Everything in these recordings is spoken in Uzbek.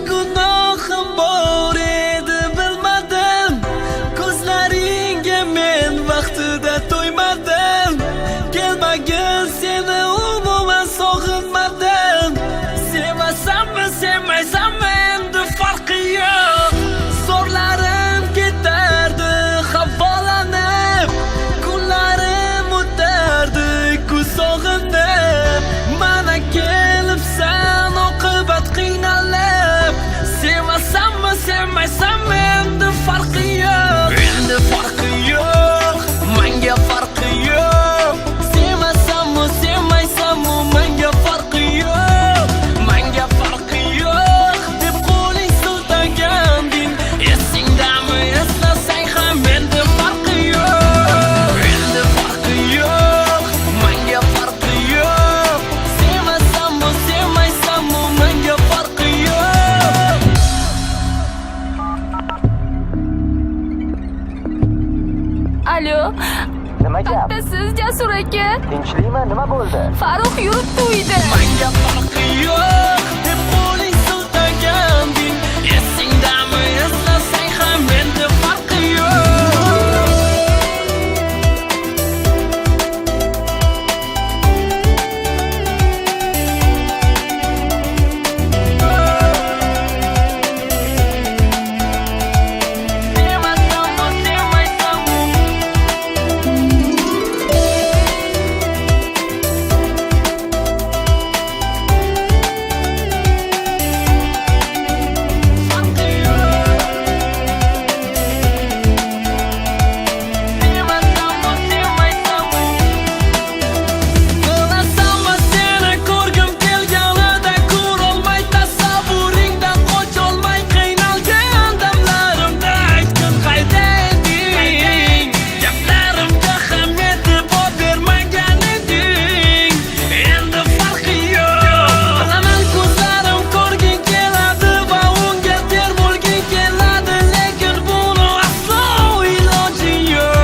Gunohim bor edi bilmadim. Ko'zlaringga men vaqtida to'ymadim. Kelmagin, seni umuman sog'inmadim. Sevasanmi, sevmaysanmi, endi farqi yo'q. Zo'rlarim ketardi havolanib, kunlarim o'tardi ku sog'inib. Mana kelibsan oqibat qiynalib. Sevasanmi, sevmaysanmi, endi farqi yo'q. Endi farqi yo'q, manga farqi yo'q. Sevasanmi, sevmaysanmi, manga farqi yo'q. Manga farqi yo'q deb qo'ling siltaganding. Esingdami, eslasang ham endi farqi yo'q. Endi farqi yo'q, manga farqi yo'q. Sevasanmi, sevmaysanmi, manga farqi yo'q. Alo, Nima gap? Siz Jasur aka? Tinchlikmi? Nima bo'ldi? Farruh yuribdi uyda. Manga farqi yo'q deb qo'ling siltaganding. Esingdami, eslasang ham endi farqi yo'q. Sevasanmi, sevmaysanmi? Farqi yo'q. Sevasanmi, sevmaysanmi? Bilasanmi, seni ko'rgim kelganida ko'rolmay, tasavvuringdan qocholmay qiynalgan damlarimda aytgin, qayda eding? Gaplarimga ham e'tibor bermagan eding. Endi farqi yo'q. Bilaman, ko'zlarim ko'rging keladi va unga termulging keladi, lekin buni aslo iloji yo'q.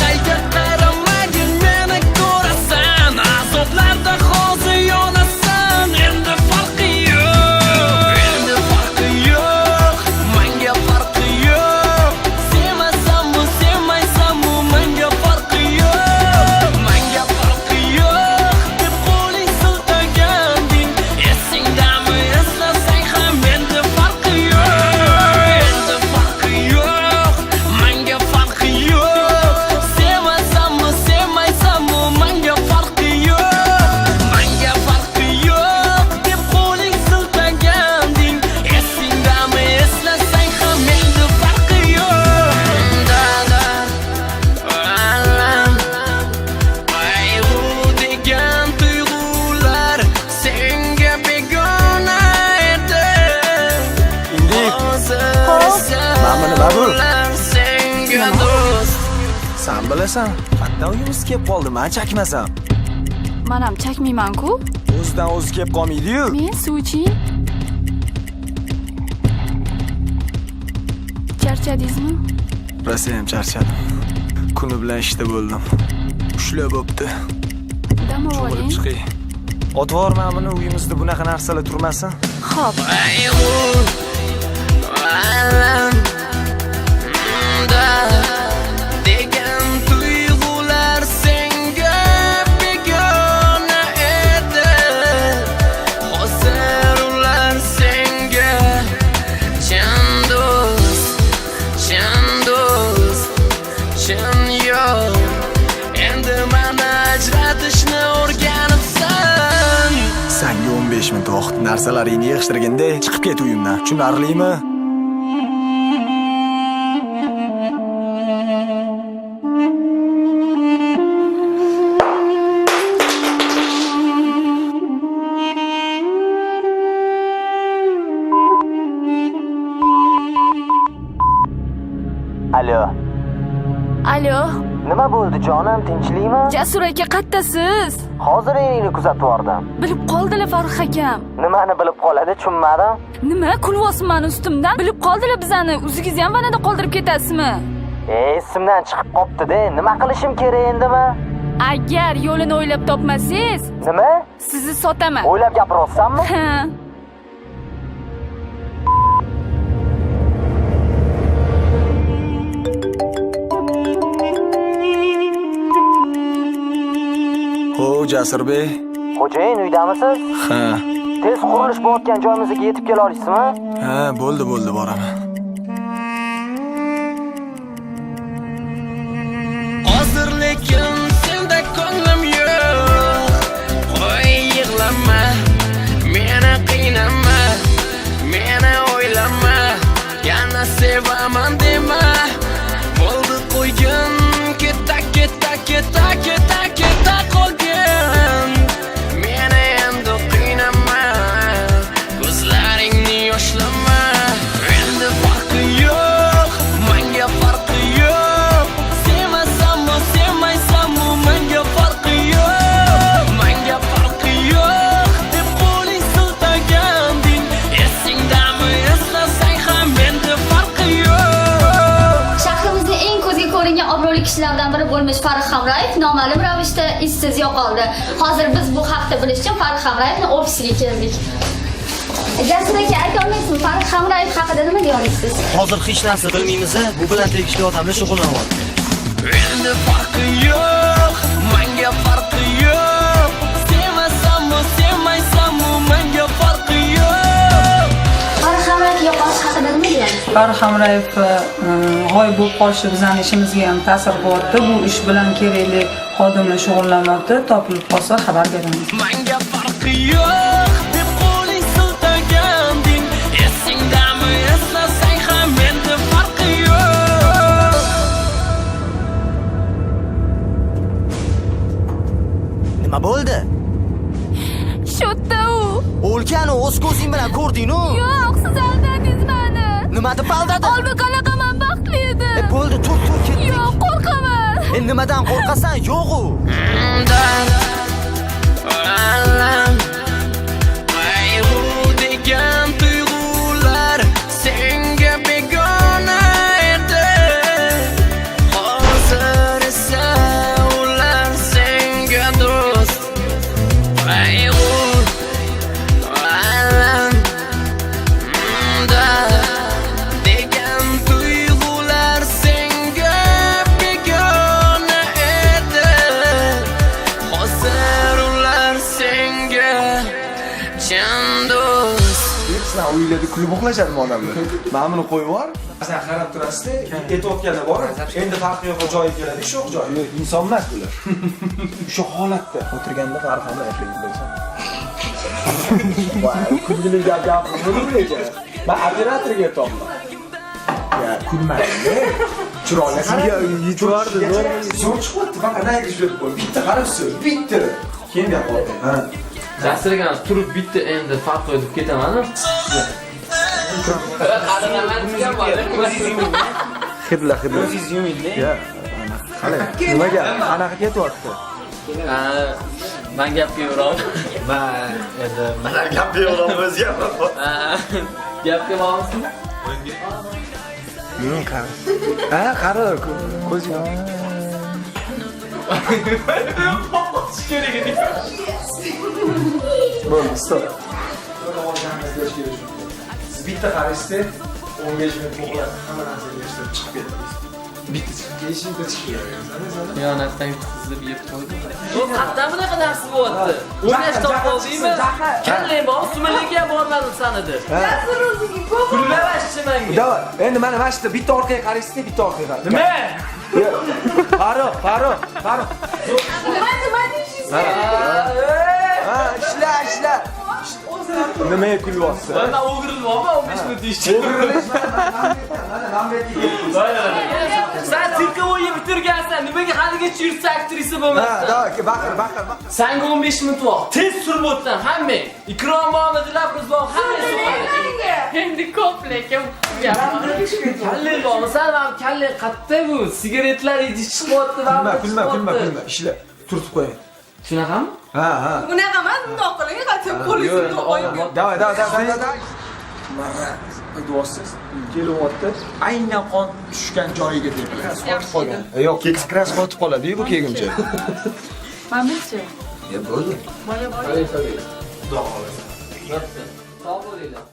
Qayga qaramagin meni ko'rasan, azoblarda hozir yonasan. Endi farqi yo'q. Endi farqi yo'q, manga farqi yo'q. Sevasanmi, sevmaysanmi, manga farqi yo'q. Manga farqi yo'q deb qo'ling siltaganding. Esingdami, eslasang ham endi farqi yo'q. Endi farqi yo'q, manga farqi yo'q. Sevasanmi, sevmaysanmi, manga farqi yo'q. Manga farqi yo'q deb qo'ling siltaganding. Esingdami, eslasang ham endi farqi yo'q. Da da alam. Qayg'u degan tuyg'ular senga begona edi. Indik. Hozir esa Mana nima bu? ular senga do'st. San bilasan, qayerdan uyimiz kelib qoldi, man chakmasam. Man ham chakmayman-ku. O'zidan o'zi kelib qolmaydi-yu. Men suv iching. Charchadingizmi? Rosa ham charchadim. Kuni bilan ishda bo'ldim. Ushlab bo'pti. Dam Cho'milib oling. chiqay. Otvorma buni, uyimizda bunaqa narsalar turmasin. Xo'p. Qayg'u alam da degan tuyg'ular senga begona edi. Hozir ular senga chin do'st, chin do'st, chin yo'q. Endi mani ajratishni o'rganibsan. Sanga 15 minut vaqt. Narsalaringni yig'ishtirganda chiqib ket uyimdan. Tushunarlimi? Alo. Alo, Nima bo'ldi jonim, tinchlikmi? Jasur aka, qattasiz? Hozir eringni kuzatib yubordim. Bilib qoldilar, Farruh akam. Nimani bilib qoladi, tushunmadim. Nima kulyapsiz mani ustimdan? Bilib qoldilar bizani. O'zingizni ham vanada qoldirib ketasizmi? E, esimdan chiqib qopti-da. Nima qilishim kerak endimi? Agar yo'lini o'ylab topmasangiz, Nima? sizni sotaman. O'ylab gapiryapsanmi? Ha. O, Jasurbek. Xo'jayin, uydamisiz? Ha. Tez qurilish bo'layotgan joyimizga yetib kela olasizmi? Ha, bo'ldi, bo'ldi, boraman. Hozir lekin senda ko'nglim yo'q. Qo'y, yig'lama, meni qiynama, meni o'ylama, yana sevaman dema. Bo'ldi, qo'ygin, keta, keta, keta, keta, keta qolgin. Meni endi qiynama, ko'zlaringni yoshlama. Endi farqi yo'q, manga farqi yo'q. Sevmasammi, sevmaysanmi, manga farqi yo'q. Manga farqi yo'q deb qo'ling siltaganding. Esingdami, eslasang ham endi farqi yo'q. Shahrimizda eng ko'zga ko'ringan obro'li kishilardan biri bo'lmish Farruh Hamrayev noma'lum ravishda izsiz yo'qoldi. Hozir biz bu haqda bilish uchun Farruh Hamrayevni ofisiga keldik. Jasur aka, ayta olmaysizmi, Farruh Hamrayev haqida nima deya olasiz? Hozir hech narsa bilmaymiz, bu bilan tegishli odamlar shug'ullanyapti. Endi farqi yo'q, manga farqi yo'q. Sevmasammi, sevmaysanmi, manga farqi yo'q. Farruh Hamrayev yo'qolish haqida nima deya olasiz? Farruh Hamrayev g'oyib bo'lib qolishi bizani ishimizga ham ta'sir qilyapti. Bu ish bilan kerakli xodimlar shug'ullanyapti. Topilib qolsa, xabar beramiz. Manga farqi yo'q deb qo'ling siltaganding. Esingdami, eslasang ham endi farqi yo'q. Nima bo'ldi? Shu yerda u. O'lgan, o'z ko'zing bilan ko'rding-ku. Yo'q, siz aldadingiz meni. Nima deb aldadi? Oldin qanaqa man baxtli edim. E, bo'ldi, tur, tur, ketdik. Yo'q, qo'rqaman. E, nimadan qo'rqasan? Yo'q u. Dard, alam, qayg'u degan tuyg'ular senga begona edi. Hozir esa ular senga do'st. Qayg'u, alam, dard degan tuyg'ular senga begona edi. Hozir ular senga chin do'st. Sizlar uylarda kulib uxlashadimi odamlar? Mana buni qo'yib yubor. Sen qarab turasizda, aytayotganda bor. Endi farqi yo'q, joyi keladi, sho'x joyi. Yo'q, inson emas bular. O'sha holatda o'tirganda farqi ham yo'qligini. Voy, kulgili gap gapirmadim lekin. Men operatorga aytyapman. Ya, kulmading. Chiroyli qarab. Yetib bordi. Zo'r chiqyapti, faqat nayga shu qo'y. Bitta qarabsiz, bitta. Keyin gap oldi. Ha. Jasur akamiz turib bitta endi farq qo'yib ketaman. Qadrlaman degan bor. Hidla, hidla. O'zingiz yumingda. Ya, qalay? Nima gap? Qanaqa ketyapti? Ha, man gapga yuraman. Man endi mana gap yo'q, o'zi gap. Ha, gapga bormisizmi? Qara. Ha, qara, ko'zing. Kerak edi. Bo'ldi, stop. Siz bitta qaraysizda, 15 minut uxlab, hamma narsani yig'ishtirib chiqib ketdingiz. Bitta chiqib kelish, bitta chiqib kelaverasiz. Xiyonatdan yutqizib yeb qo'ydi. Bu qayerdan bunaqa narsa bo'lyapti? O'ynash topib oldingmi? Kallang bor, sumalakka ham bormadim sani deb. Kulmavashchi menga. Давай, endi mana shu yerda bitta orqaga qaraysizda, bitta orqaga qarang. Nima? Farruh, Farruh, Farruh. Nima, nima deyishingiz? Ha, ishla, ishla. Nimaga kulyapsiz? Man o'g'irlayapman 15 minut ishchi. O'g'irlash mana mana bu yerga. Sen sirka bitirgansan, nimaga haligacha yursa aktrisa Ha, bo'lmassan? давай, baqir, baqir, baqir. Sanga 15 minut vaqt. Tez surib o'tsan hammang. Ikrom bormi, Dilafruz bormi, hamma suradi. Endi ko'p, lekin Kallang bormi? San mana kallang qatta bu? Sigaretlar idish chiqyapti, Kulma, kulma, kulma, kulma. Ishla. Turtib qo'ying. Shunaqami? Ha, ha. Bunaqa emas, bundoq qiling, qachon qo'lingizni bundoq qo'yib. Давай, давай, давай, давай. Mana aytyapsiz, kelyapti. Aynan qon tushgan joyiga tepiladi. Yaxshi edi. Yo'q, как раз qotib qoladi-yu bu kelguncha. Mana buchi. Ya bo'ldi. Xudo xohlasa. Sog' bo'linglar.